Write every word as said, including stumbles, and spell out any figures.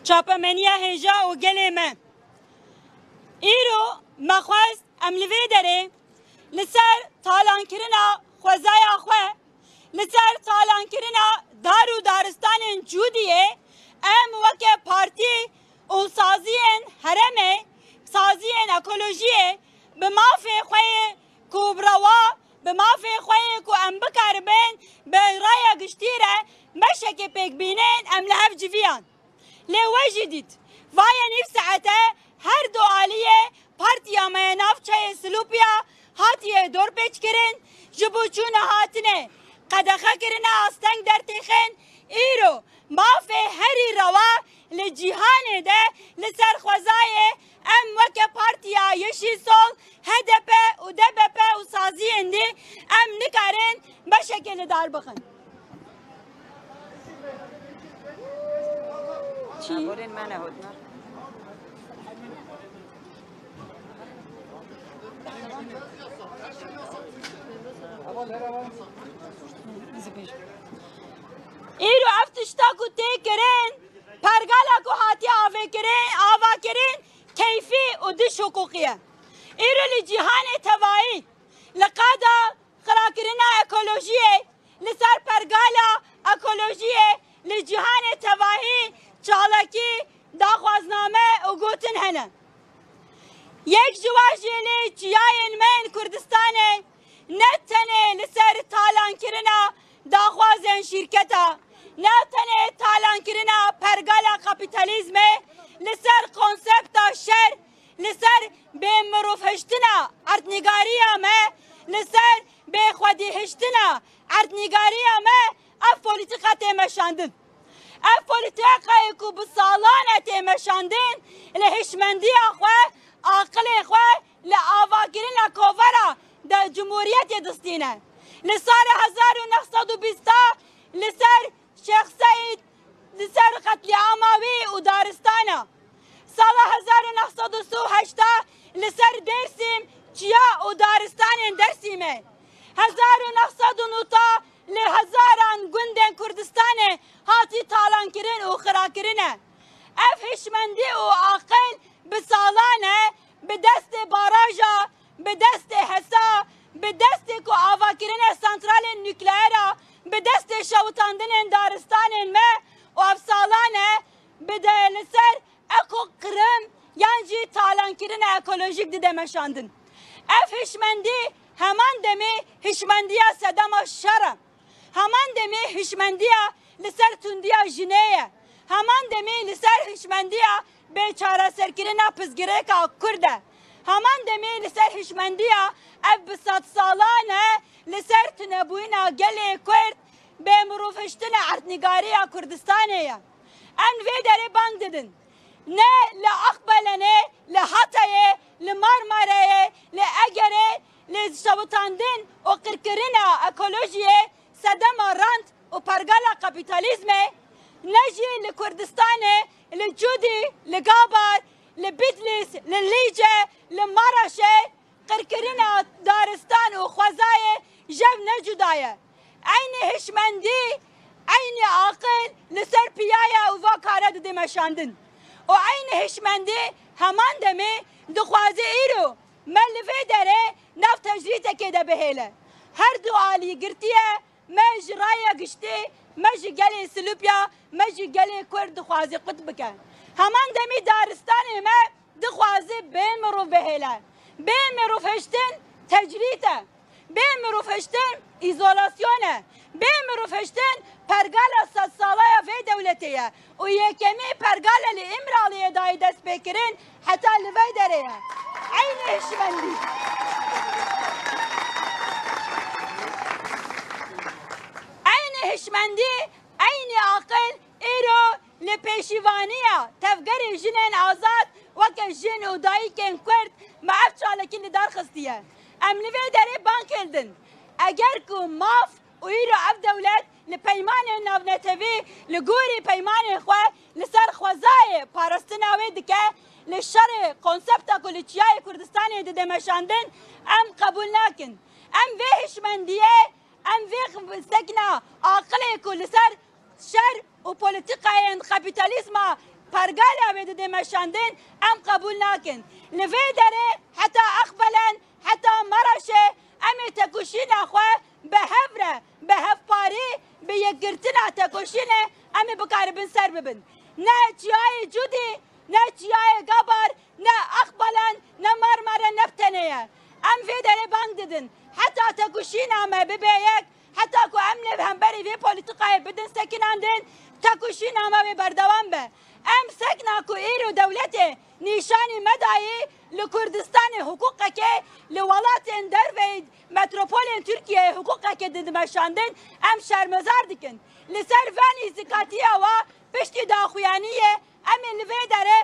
Çapemeniya hêja û gelê me. Îro me xwest em li vê derê li ser talankirina xwezaya xwe, li ser talankirina dar û daristanên Cûdiyê em weke partî û saziyên herêmê, saziyên ekolojiyê bi mafê xwe yê ku bi rewa, bi mafê xwe yê ku em bikaribin bi raya giştî re beşekê pêk bînin em li hev civiyan. Lê we jî dît, va ye nîv saete her du aliyê partiya me ya navçeyê Silûpiya hatiye dorpêçkirin, ji bo çûna hatinê qedexekirine asteng dertêxin, îro mafê herî rewa li cîhanê de li ser xwezayê em weke Partiya Yeşîl Sol, H D P û D B P û saziyên dî em nikarin beşekê li dar bixin. Çi? Laborên me ne hotnar. Îro ev tişta ku tê kirin, pergala ku hatiye avêkirin, avakirin, keyfî û diş hiqûqî ye. Îro li cîhanê tevayî, li qada xirakirina ekolojiyê, li ser pergala ekolojiyê li cîhanê tevahî çalakî, daxwazname û gotin hene. Yek ji wan jî lê çiyayên me yên Kurdistanê ne tenê li ser talankirina daxwazên şîrketa, ne tenê talankirina pergala kapîtalîzmê, li ser konsepta şer, li ser bêmirovhiştina erdnîgariya me, li ser bêxwedîhiştina erdnîgariya me ev polîtîka tê meşandin. Ev polîtîkayê ku bi salan e tê meşandin, li hişmendiya xwe, aqilê xwe li avakirina kovara de cumhuriyetê distîne. Li sala hezar û neh sed û bîst li ser Şêx Seîd, li ser qetlîama wî û daristana. Sala hezar û neh sed û sî û heşt li ser Dêrsim, çiya û daristanên Dêrsimê. Hezar û neh sed û nod li hezaran gundên Kurdistanê hatî talankirin û xirakirine. Ev hişmendî û aqil bi salan e, bi destê baraja, bi destê hesa, bi destê ku avakirine santralên nukleera, bi destê şewitandinên daristanên me û ev salan e, bi de li ser eko qirim yan jî talankirina ekolojîk dide meşandin. Ev hişmendî heman demê hişmendiya sedema şer e. Heman demê hişmendiya li ser tundiya jinê ye. Heman demê li ser hişmendiya bêçareserkirina pirsgirêka Kurd e. Heman demê li ser hişmendiya ev bi sedsalan e li ser tunebûyîna gelê Kurd, bêmirovhiştina erdnîgariya Kurdistanê ye. Em vê derê bang didin. Ne li Aqbelenê, li Hatayê, li Marmarayê, li Egerê, li şewitandin û qirkirina ekolojiyê sedema rant û pergala kapîtalîzmê, ne jî li Kurdistanê, li Cûdî, li Gabar, li Bitlîs, li Lîce, li Maraşê, qirkirina daristan û xwezayê jev ne cuda ye. Eynî hişmendî, eynî aqil li ser piyaya û va kare dide meşandin. Û eynî hişmendî heman demê dixwaze îro me li vê derê nav tecrîdekê de bihêle. Her du alî girtiye, me ji raya giştî, me ji gelê Silûpya, me ji gelê Kurd dixwaze qut bike. Heman demî daristanê me dixwaze bê mirov bihêle. Bê mirov hiştin tecrîd e. Bê mirov hiştin îzolasyon e. Bê mirov hiştin pergala sedsala ya vê dewletê ye. Û yekemî pergale li Îmraliyê dayê dest pê kirin heta li vê derê ye. Eynî hişmendî. Eynî hişmendî, eynî aqil îro li pêşîvaniya tevgerê jinên azad weke jin û dayikên Kurd me ev çalakî li dar xistiye. Em li vê derê bang hildin. Eger ku maf û îro ev dewlet li peymanên navnetewî, li gorî peymanên xwe li ser xwezayê parastina wê dike, li şerê konsepta ku li Çiyayê Kurdistanê dide meşandin, em qebûl nakin. Em vê hişmendiyê, em vê sekna aqilê ku li ser şer û polîtîkayên kapîtalîzma pergala wê dide meşandin, em qebûl nakin. Li vê derê heta Aqbelen, heta Maraşê em ê tekoşîna xwe bi hev re, bi hevparî, bi yekgirtina tekoşînê em ê bikaribin ser bibin. Ne çiyayê Cûdî, ne çiyayê Gabar, ne Aqbelen, ne Marmara, ne bi tenê ye. Em vê derê bang didin. Heta tekoşîna me bibe yek, heta ku em li hemberî vê polîtîkayê bidin sekinandin, tekoşîna me wê berdewam be. Em sekna ku îro dewletê nîşanî me dayî, li Kurdistanê hiqûqekê, li welatên derveyî metropolên Tirkiyeyê hiqûqekê dide meşandin, em şermezar dikin. Li ser vê nêzîkatiya wa piştî daxuyaniyê em ê li vê derê